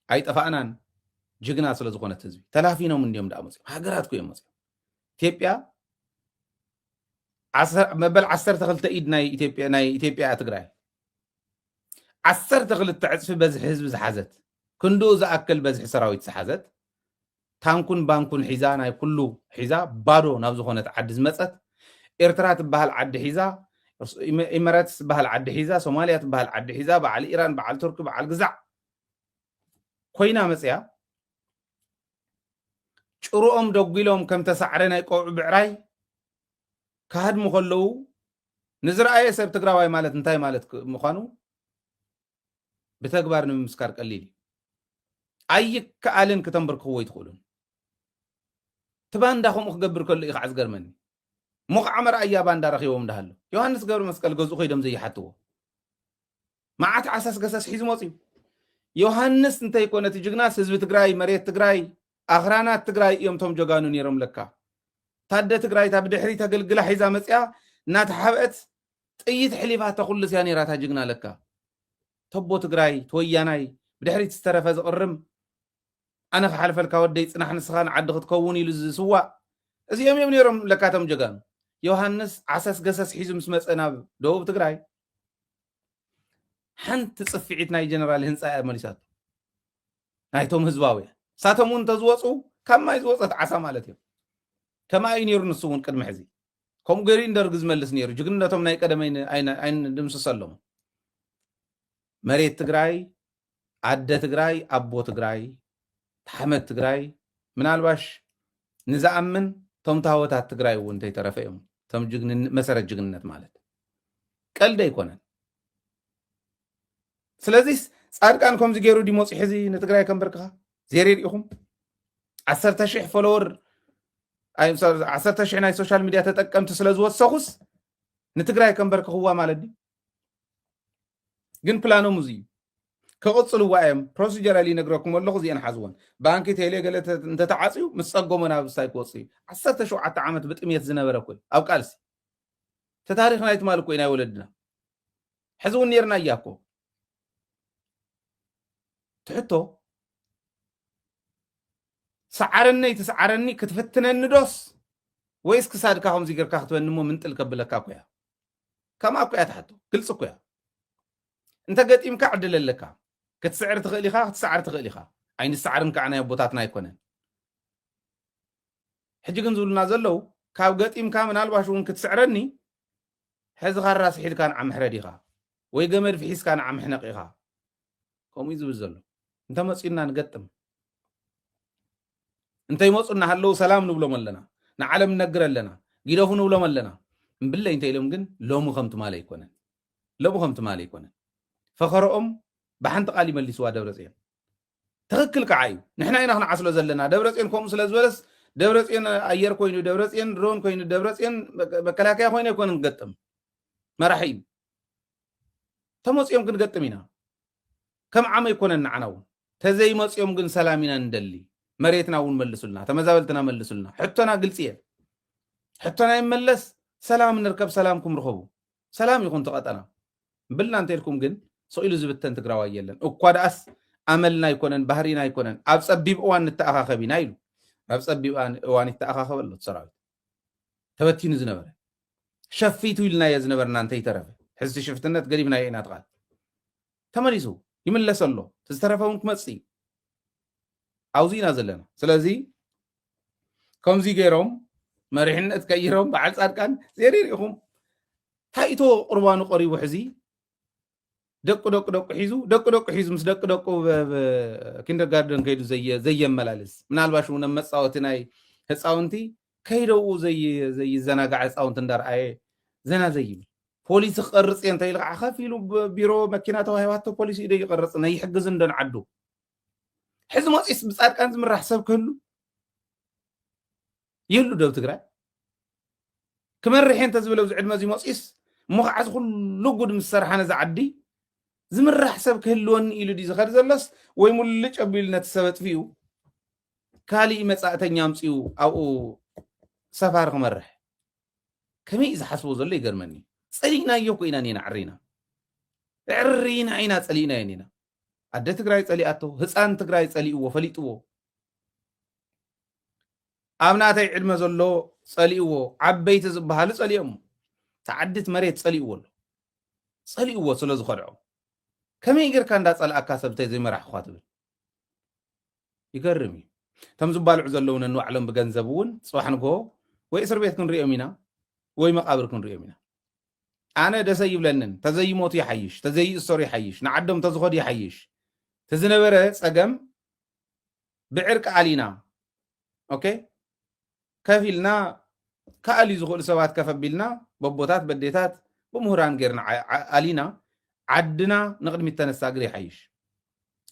ኣይጠፋእናን። ጅግና ስለ ዝኾነት ህዝቢ ተላፊኖም እንዲዮም ደኣ መፅኦም። ሃገራት እኮ እዮም መፅኦም። ኢትዮጵያ መበል ዓሰርተ ክልተ ኢድ ናይ ኢትዮጵያ ናይ ኢትዮጵያ እያ ትግራይ። ዓሰርተ ክልተ ዕፅፊ በዝሒ ህዝቢ ዝሓዘት ክንድኡ ዝኣክል በዝሒ ሰራዊት ዝሓዘት፣ ታንኩን ባንኩን ሒዛ፣ ናይ ኩሉ ሒዛ፣ ባዶ ናብ ዝኾነት ዓዲ ዝመጸት፣ ኤርትራ ትበሃል ዓዲ ሒዛ፣ ኢመ-፣ ኢመረትስ ትበሃል ዓዲ ሒዛ፣ ሶማልያ ትበሃል ዓዲ ሒዛ፣ በዓል ኢራን፣ በዓል ቱርኪ፣ በዓል ግዛዕ ኮይና መጽያ፣ ጭርኦም ደጒሎም ከም ተሳዕረ ናይ ቆብዒ ብዕራይ ክሃድሙ ከለዉ፣ ንዝረኣየ ሰብ ትግራዋይ ማለት እንታይ ማለት ክ-፣ ምዃኑ ብተግባር ንምምስካር ቀሊል እዩ። ኣይከኣልን፣ ክተንበርክኽዎ ኣይትኽእሉን። እቲ ባንዳ ከምኡ ክገብር ከሎ እዩ ከዓ ዝገርመኒ። እሞ ከዓ መርኣያ ባንዳ ረኺቦም እንዳሃሎ። ዮሃንስ ገብረ መስቀል ገዝኡ ከይዶም ዘይሓትዎ። መዓት ዓሳስ ገሰስ ሒዙ መፅዩ። ዮሃንስ እንተይኮነ እቲ ጅግናስ ህዝቢ ትግራይ፣ መሬት ትግራይ፣ ኣኽራናት ትግራይ እዮም እቶም ጀጋኑ ነይሮም ለካ። ታደ ትግራይ እታ ብድሕሪት ኣገልግላ ሒዛ መፅያ እናተሓብአት ጥይት ሕሊፋታ ኩሉስ እያ ነይራ እታ ጅግና ለካ። ተቦ ትግራይ፣ ተወያናይ፣ ብድሕሪት ዝተረፈ ዝቕርም፣ ኣነ ክሓልፈልካ ወደይ ጽናሕ ንስኻ ንዓዲ ክትከውን ኢሉ ዝስዋእ፣ እዚኦም እዮም ነይሮም ለካ እቶም ጀጋኑ። ዮሃንስ ዓሰስ ገሰስ ሒዙ ምስ መጸ ናብ ደቡብ ትግራይ፣ ሓንቲ ጽፍዒት ናይ ጀነራል ህንጻ እያ መሊሳቶ። ናይቶም ህዝባውያን። ንሳቶም እውን እንተዝወፁ፣ ካብ ማይ ዝወፀት ዓሳ ማለት እዮም። ከምኣ እዩ ነይሩ ንሱ እውን ቅድሚ ሕዚ። ከምኡ ገይሩ እዩ ንደርጊ ዝመልስ ነይሩ። ጅግንነቶም ናይ ቀደም ኣይን-፣ ኣይን-፣ ኣይንድምስሰሎም። መሬት ትግራይ፣ ኣደ ትግራይ፣ ኣቦ ትግራይ፣ ሓመድ ትግራይ፣ ምናልባሽ ንዝኣምን፣ እቶም ታወታት ትግራይ እውን እንተይተረፈ እዮም። እቶም ጅግንን-፣ መሰረት ጅግንነት ማለት ቀልዲ ኣይኮነን። ስለዚስ ጻድቃን ከምዚ ገይሩ ድዩ መፂኡ ሕዚ ንትግራይ ከንበርክኻ? ዜር ርኢኹም? ዓሰርተ ሺሕ ፎሎወር፣ ኣይ፣ ዓሰርተ ሺሕ ናይ ሶሻል ሚድያ ተጠቀምቲ ስለ ዝወሰኹስ ንትግራይ ከንበርክኽዋ ማለት ድዩ? ግን ፕላኖም እዚ እዩ። ክቕጽልዋ እዮም። ፕሮሲጀራል ይነግረኩም ኣለኹ፣ እዚአን ሓዝወን። ባንኪ፣ ቴሌ፣ ገለ ተ-፣ እንተተዓጽዩ ምስ ጸገሞ ናብ ሳይ ክወጽእ እዩ። ዓሰርተ ሸውዓተ ዓመት ብጥሜት ዝነበረ እኮ እዩ ኣብ ቃልሲ። እቲ ታሪኽ ናይ ትማል እኮ እዩ ናይ ወለድና። ሕዚ እውን ነይርና እያ እኮ። ትሕቶ፣ ሰዓረኒ ኣይትስዓረኒ ክትፍትነኒ ዶስ ወይስ ክሳድካ ከምዚ ጌርካ ክትበኒ እሞ ምንጥል ከብለካ እኮ እያ። ከምኣ እኮ እያ ትሓቶ። ግልፂ እኮ እያ። እንተ ገጢምካ ዕድል ኣለካ። ክትስዕር ትኽእል ኢኻ፣ ክትስዓር ትኽእል ኢኻ። ኣይንስዓርን ከዓ ናይ ኣቦታትና ኣይኮነን። ሕጂ ግን ዝብሉና ዘለዉ፣ ካብ ገጢምካ ምናልባሽ እውን ክትስዕረኒ፣ ሕዚ ካራ ስሒልካ ንዓ ምሕረድ ኢኻ፣ ወይ ገመድ ፍሒስካ ንዓ ምሕነቕ ኢኻ። ከምኡ እዩ ዝብል ዘሎ። እንተመፅዩና ንገጥም። እንተይመፁ እናሃለዉ ሰላም ንብሎም ኣለና። ንዓለም ንነግር ኣለና። ግደፉ ንብሎም ኣለና። እምብለይ እንተ ኢሎም ግን ሎሚ ከም ትማሊ ኣይኮነን። ሎሚ ከም ትማሊ ኣይኮነን። ፈኸረኦም ብሓንቲ ቃል ይመሊስዋ ደብረፅዮን። ትኽክል ከዓ እዩ። ንሕና ኢና ክንዓስሎ ዘለና። ደብረፅዮን ከምኡ ስለ ዝበለስ ደብረፅዮን ኣየር ኮይኑ፣ ደብረፅዮን ድሮን ኮይኑ፣ ደብረፅዮን መከላከያ ኮይኑ ኣይኮነን ክገጥም። መራሒ እዩ። ተመፅኦም ክንገጥም ኢና። ከም ዓመ ኣይኮነን ንዓና እውን። ተዘይመፅኦም ግን ሰላም ኢና ንደሊ። መሬትና እውን መልሱልና፣ ተመዛበልትና መልሱልና። ሕቶና ግልፂ እየ። ሕቶና ይመለስ፣ ሰላም ንርከብ፣ ሰላምኩም ርኸቡ። ሰላም ይኹን እቲ ቀጠና። ብልና እንተኢልኩም ግን ስቕ ኢሉ ዝብተን ትግራዋይ የለን። እኳ ደኣስ ኣመልና ኣይኮነን፣ ባህሪና ኣይኮነን። ኣብ ፀቢብ እዋን ንተኣኻኸብ ኢና ኢሉ። ኣብ ፀቢብ እዋን፣ እዋን ይተኣኻኸብ ኣሎ እቲ ሰራዊት። ተበቲኑ ዝነበረ። ሸፊቱ ኢልናዮ ዝነበርና እንተይተረፈ። ሕዚ ሽፍትነት ገዲፍናዮ ኢና እቲ ቃል። ተመሊሱ ይምለስ ኣሎ። እቲ ዝተረፈ እውን ክመፅእ እዩ። ኣብዚ ኢና ዘለና። ስለዚ ከምዚ ገይሮም መሪሕነት ቀይሮም በዓል ፃድቃን ዜር ርኢኹም። ታይቶ ቁርባኑ ቀሪቡ ሕዚ ደቁ ደቁ ደቁ ሒዙ፣ ደቁ ደቁ ሒዙ ምስ ደቁ ደቁ ብ-፣ ብ-፣ ኪንደርጋርደን ከይዱ ዘየ-፣ ዘየመላልስ፣ ምናልባሽ እውን ኣብ መጻወቲ ናይ ህፃውንቲ ከይደኡ ዘይ-፣ ዘይዘናጋዕ ህፃውንቲ እንዳረኣየ ዘና ዘይብል። ፖሊሲ ክቐርፅ እየ እንተ ኢሉ ከዓ ከፍ ኢሉ ብ-፣ ቢሮ መኪና ተዋሂባቶ ፖሊሲ ኢደ ይቐርፅ፣ ነይሕግዝ እንዶ ንዓዱ። ሕዚ መፂስ ብፃድቃን ዝምራሕ ሰብ ክህሉ? ይህሉ ዶ ኣብ ትግራይ? ክመርሕ እየ እንተዝብል ኣብዚ ዕድመ እዚ መፂኡስ፣ እሞ ከዓ እዚ ኩሉ ጉድ ምስ ሰርሓ ነዚ ዓዲ ዝምራሕ ሰብ ክህልወኒ ኢሉ ድዩ ዝኸድ ዘሎስ፣ ወይ ሙልጭ ኣቢሉ ነቲ ሰብ ኣጥፊኡ ካሊእ መፃእተኛ ኣምፂኡ ኣብኡ ሰፋሪ ክመርሕ? ከመይ እዩ ዝሓስቦ ዘሎ ይገርመኒ። ፀሊእናዮ እኮ ኢና ኔና ዕሪና። ዕሪና ኢና ፀሊእናዮ ኔና። ኣደ ትግራይ ፀሊኣቶ፣ ህፃን ትግራይ ፀሊእዎ፣ ፈሊጥዎ። ኣብ ናተይ ዕድመ ዘሎ ጸሊእዎ፣ ዓበይቲ ዝበሃሉ ጸሊኦሞ። ተዓድት መሬት ጸሊእዎ ኣሎ። ጸሊእዎ ስለ ዝኸድዖ። ከመይ ጌርካ እንዳጸላእካ ሰብ እንተ ዘይመራሕኳ ትብል? ይገርም እዩ። እቶም ዝባልዑ ዘለዉ ነንባዕሎም ብገንዘብ እውን ጽባሕ ንግሆ ወይ እስር ቤት ክንሪኦም ኢና ወይ መቓብር ክንሪኦም ኢና። ኣነ ደሰ ይብለንን። ተዘይሞቱ ይሓይሽ፣ ተዘይእሰሩ ይሓይሽ፣ ንዓዶም ተዝኸዱ ይሓይሽ። ተዝነበረ ጸገም ብዕርቂ ኣሊና፣ ኦኬ፣ ከፊልና ከኣልዩ ዝኽእሉ ሰባት ከፈቢልና በቦታት በዴታት ብምሁራን ጌርና ዓ- ዓ- ኣሊና ዓድና ንቕድሚት ተነሳግር ይሓይሽ።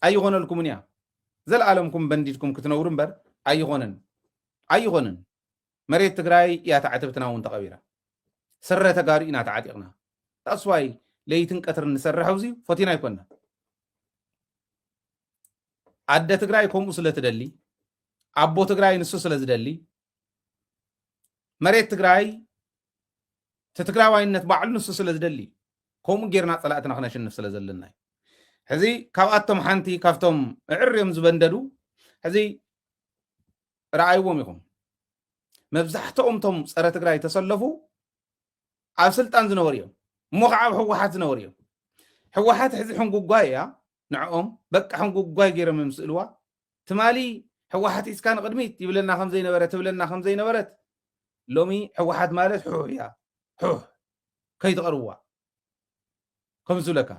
ኣይኾነልኩምን እያ። ዘለኣለምኩም በንዲድኩም ክትነብሩ እምበር ኣይኾነን። ኣይኾነን። መሬት ትግራይ እያ ተዓትብትና እውን ተቐቢራ። ስረ ተጋሩ ኢና ተዓጢቕና። ታስዋይ ለይትን ቀትርን ንሰርሕ ኣብዚ ፈቲና ኣይኮና። ኣደ ትግራይ ከምኡ ስለ ትደሊ፣ ኣቦ ትግራይ ንሱ ስለ ዝደሊ፣ መሬት ትግራይ እቲ ትግራዋይነት ባዕሉ ንሱ ስለ ዝደሊ፣ ከምኡ ጌርና ፀላእትና ክነሽንፍ ስለ ዘለና እዩ። ሕዚ ካብኣቶም ሓንቲ ካብቶም እዕርዮም ዝበንደዱ ሕዚ ረኣይዎም ኢኹም። መብዛሕትኦም ቶም ፀረ ትግራይ ተሰለፉ ኣብ ስልጣን ዝነበሩ እዮም። እሞ ከዓ ኣብ ህወሓት ዝነበሩ እዮም። ህወሓት ሕዚ ሕንጉጓይ እያ። ንዕኦም በቃ ሕንጉጓይ ገይሮም እዮም ስእልዋ። ትማሊ ህወሓት ኢስካ ንቕድሚት ይብለና ከም ዘይነበረ ትብለና ከም ዘይነበረት ሎሚ ህወሓት ማለት ሑሕ እያ። ሑሕ ከይትቐርዋ ከም ዝብለካ